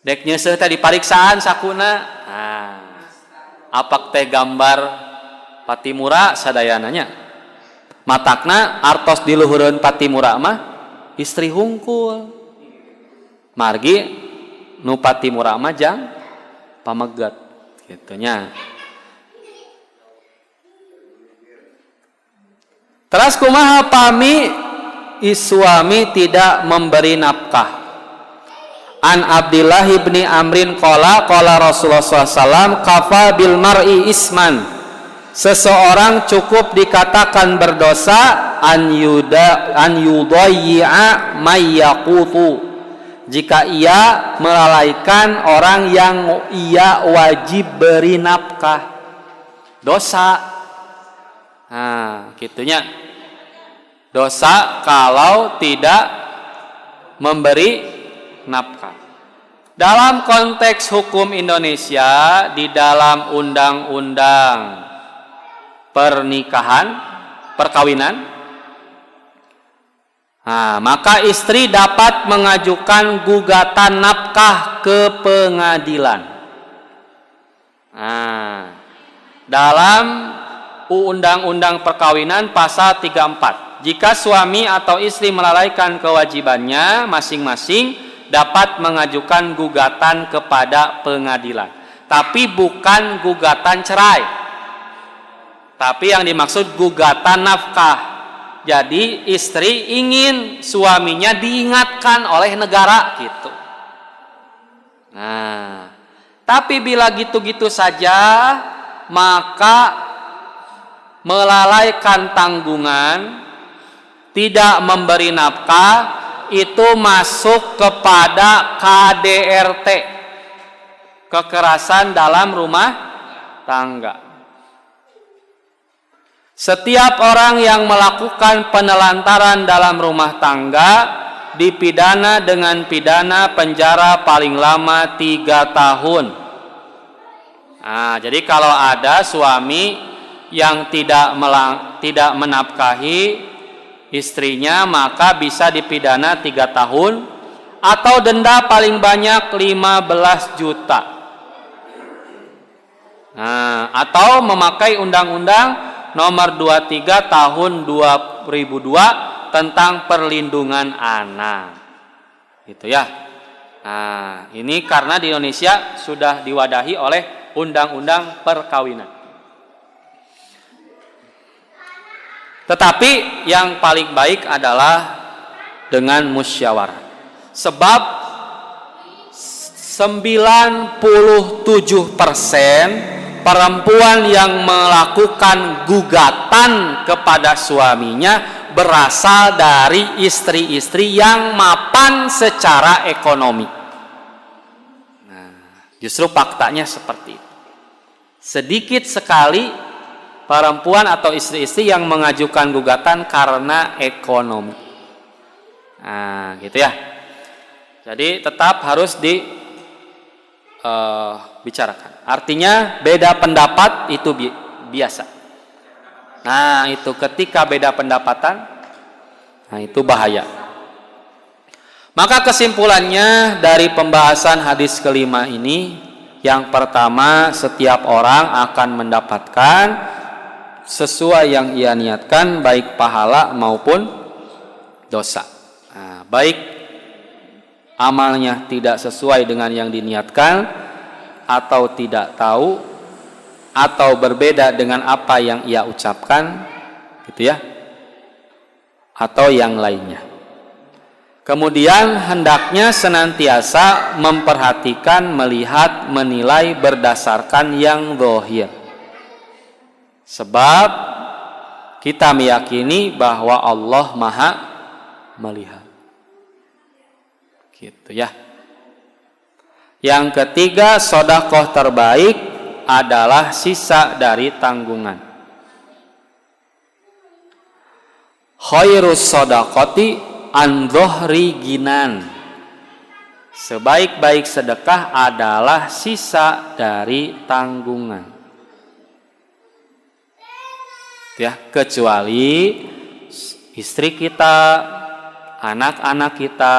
Dek nyeuseuh tadi pariksaan sakuna. Nah, apak teh gambar Patimura sadayana nya. Matakna artos di luhureun Patimura mah istri hungkul. Margi nu Patimura mah jang pameget gitu nya. Terus kumaha pami suami tidak memberi nafkah? An Abdullah ibni Amrin qala qala Rasulullah SAW, kafa bil mar'i isman, seseorang cukup dikatakan berdosa, an yuda an yudayyi'a may yaqutu, jika ia melalaikan orang yang ia wajib beri nafkah. Dosa. Nah, gitunya. Dosa kalau tidak memberi nafkah. Dalam konteks hukum Indonesia, di dalam undang-undang pernikahan, perkawinan, nah, maka istri dapat mengajukan gugatan nafkah ke pengadilan. Nah, dalam Undang-Undang Perkawinan pasal 34, jika suami atau istri melalaikan kewajibannya masing-masing, dapat mengajukan gugatan kepada pengadilan. Tapi bukan gugatan cerai. Tapi yang dimaksud gugatan nafkah. Jadi istri ingin suaminya diingatkan oleh negara gitu. Nah, tapi bila gitu-gitu saja, maka melalaikan tanggungan, tidak memberi nafkah, itu masuk kepada KDRT, kekerasan dalam rumah tangga. Setiap orang yang melakukan penelantaran dalam rumah tangga dipidana dengan pidana penjara paling lama 3 tahun. Nah, jadi kalau ada suami yang tidak menafkahi istrinya, maka bisa dipidana 3 tahun atau denda paling banyak 15 juta. Nah, atau memakai Undang-Undang Nomor 23 Tahun 2002 tentang perlindungan anak. Gitu ya. Nah, ini karena di Indonesia sudah diwadahi oleh undang-undang perkawinan. Tetapi yang paling baik adalah dengan musyawarah. Sebab 97% perempuan yang melakukan gugatan kepada suaminya berasal dari istri-istri yang mapan secara ekonomi. Nah, justru faktanya seperti itu. Sedikit sekali perempuan atau istri-istri yang mengajukan gugatan karena ekonomi. Nah, gitu ya. Jadi tetap harus dibicarakan. Artinya beda pendapat itu biasa. Nah, itu ketika beda pendapatan, nah itu bahaya. Maka kesimpulannya dari pembahasan hadis kelima ini, yang pertama, setiap orang akan mendapatkan sesuai yang ia niatkan, baik pahala maupun dosa. Nah, baik amalnya tidak sesuai dengan yang diniatkan atau tidak tahu atau berbeda dengan apa yang ia ucapkan, gitu ya, atau yang lainnya. Kemudian hendaknya senantiasa memperhatikan, melihat, menilai berdasarkan yang zahir. Sebab kita meyakini bahwa Allah Maha melihat. Gitu ya. Yang ketiga, sodakoh terbaik adalah sisa dari tanggungan. Khairus sodakoti an dhohri ginan. Sebaik-baik sedekah adalah sisa dari tanggungan. Ya, kecuali istri kita, anak-anak kita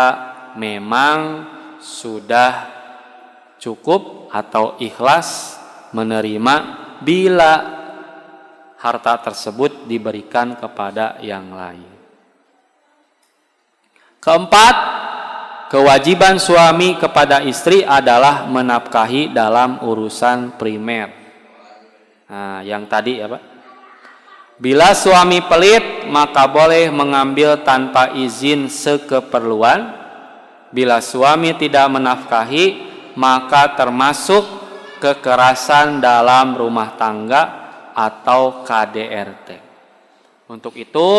memang sudah cukup atau ikhlas menerima bila harta tersebut diberikan kepada yang lain. Keempat, kewajiban suami kepada istri adalah menafkahi dalam urusan primer. Nah, yang tadi ya, Pak. Bila suami pelit, maka boleh mengambil tanpa izin sekeperluan. Bila suami tidak menafkahi, maka termasuk kekerasan dalam rumah tangga atau KDRT. Untuk itu,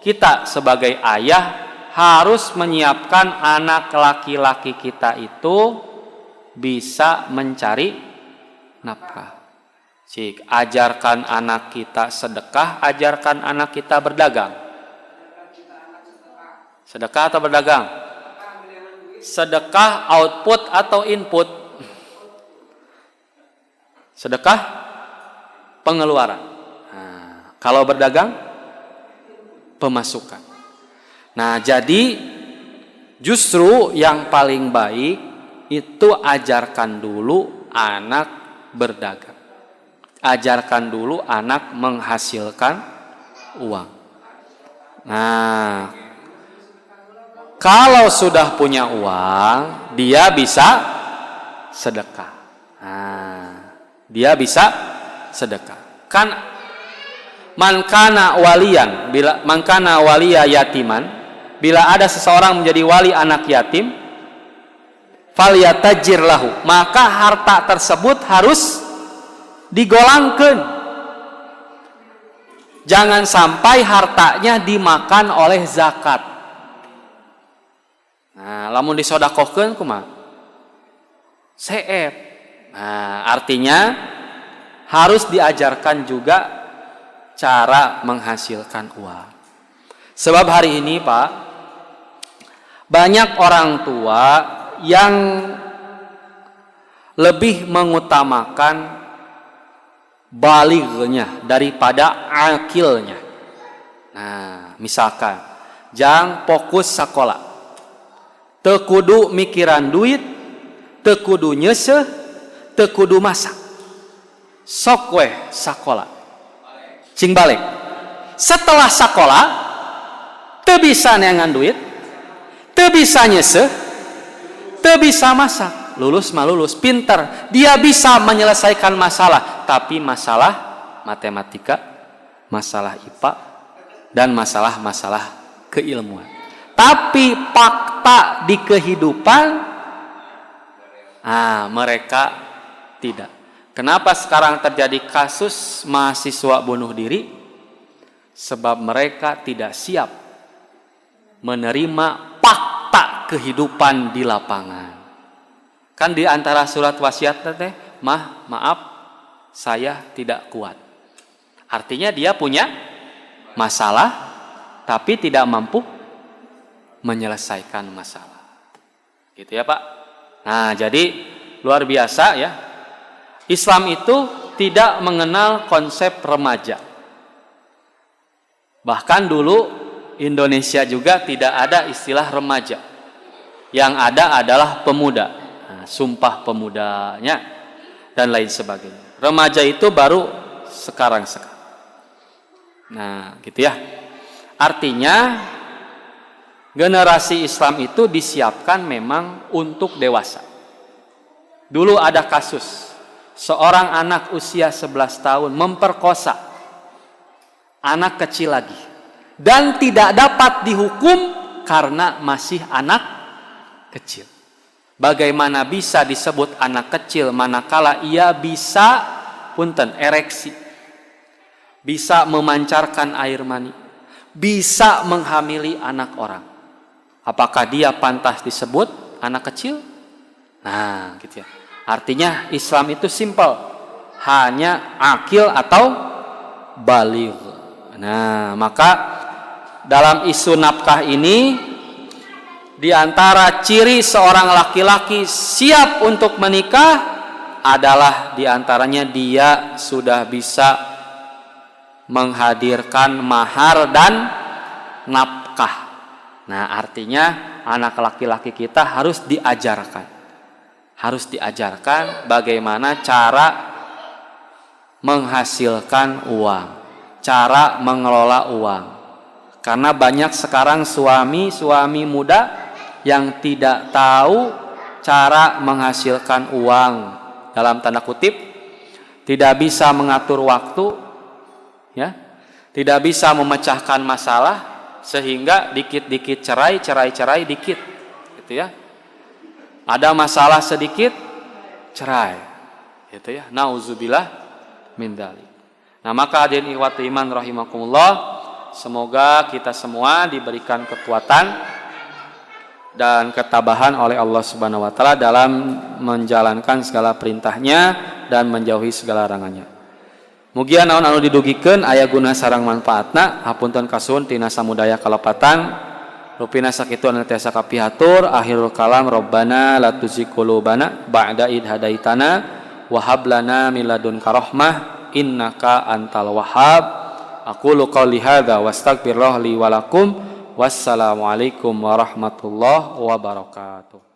kita sebagai ayah harus menyiapkan anak laki-laki kita itu bisa mencari nafkah. Cik, ajarkan anak kita sedekah, ajarkan anak kita berdagang. Sedekah atau berdagang? Sedekah output atau input? Sedekah pengeluaran. Nah, kalau berdagang pemasukan. Nah, jadi justru yang paling baik itu ajarkan dulu anak berdagang. Ajarkan dulu anak menghasilkan uang. Nah, kalau sudah punya uang, dia bisa sedekah. Nah, dia bisa sedekah. Kan man kana waliyan, bila man kana waliya yatiman, bila ada seseorang menjadi wali anak yatim, falyatajir lahu, maka harta tersebut harus digolangkan. Jangan sampai hartanya dimakan oleh zakat. Nah, lamun disodakohkeun kumaha? Seep. Nah, artinya harus diajarkan juga cara menghasilkan uang. Sebab hari ini, Pak, banyak orang tua yang lebih mengutamakan balighnya daripada akilnya. Nah, misalkan jang fokus sekolah, teu kudu mikiran duit, teu kudu nyeuseuh, teu kudu masak, sok weh sakola, cing balik. Setelah sekolah teu bisa neangan duit, teu bisa nyeuseuh, teu bisa masak. Lulus mah lulus, pintar, dia bisa menyelesaikan masalah, tapi masalah matematika, masalah IPA, dan masalah-masalah keilmuan. Tapi fakta di kehidupan, ah, mereka tidak. Kenapa sekarang terjadi kasus mahasiswa bunuh diri? Sebab mereka tidak siap menerima fakta kehidupan di lapangan. Kan di antara surat wasiat teh, "Mah, maaf, saya tidak kuat." Artinya dia punya masalah, tapi tidak mampu menyelesaikan masalah. Gitu ya, Pak. Nah, jadi luar biasa ya. Islam itu tidak mengenal konsep remaja. Bahkan dulu Indonesia juga tidak ada istilah remaja. Yang ada adalah pemuda. Nah, sumpah pemudanya dan lain sebagainya. Remaja itu baru sekarang-sekarang. Nah, gitu ya. Artinya generasi Islam itu disiapkan memang untuk dewasa. Dulu ada kasus seorang anak usia 11 tahun memperkosa anak kecil lagi dan tidak dapat dihukum karena masih anak kecil. Bagaimana bisa disebut anak kecil manakala ia bisa, punten, ereksi, bisa memancarkan air mani, bisa menghamili anak orang? Apakah dia pantas disebut anak kecil? Nah, gitu ya. Artinya Islam itu simpel, hanya akil atau baligh. Nah, maka dalam isu nafkah ini, di antara ciri seorang laki-laki siap untuk menikah adalah diantaranya dia sudah bisa menghadirkan mahar dan nafkah. Nah, artinya anak laki-laki kita harus diajarkan. Harus diajarkan bagaimana cara menghasilkan uang, cara mengelola uang. Karena banyak sekarang suami-suami muda yang tidak tahu cara menghasilkan uang, dalam tanda kutip tidak bisa mengatur waktu ya, tidak bisa memecahkan masalah, sehingga dikit-dikit cerai, cerai, cerai dikit gitu ya. Ada masalah sedikit cerai gitu ya. Nauzubillah min dzalik. Nah, maka hadirin ikhwati iman rahimakumullah, semoga kita semua diberikan kekuatan dan ketabahan oleh Allah Subhanahu wa taala dalam menjalankan segala perintahnya dan menjauhi segala larangannya. Mugia naon anu didugikeun aya guna sareng manfaatna. Hapunten kasuhun tina samudaya kalepatan. Rupina sakitu anu tiasa kapihatur. Akhirul kalam, Rabbana la tuzigh qulubana ba'da id hadaitana wa hab lana min ladunka rahmah innaka antal wahhab. Aqulu qouli hadza wa astaghfirullah li wa lakum. Wassalamualaikum warahmatullahi wabarakatuh.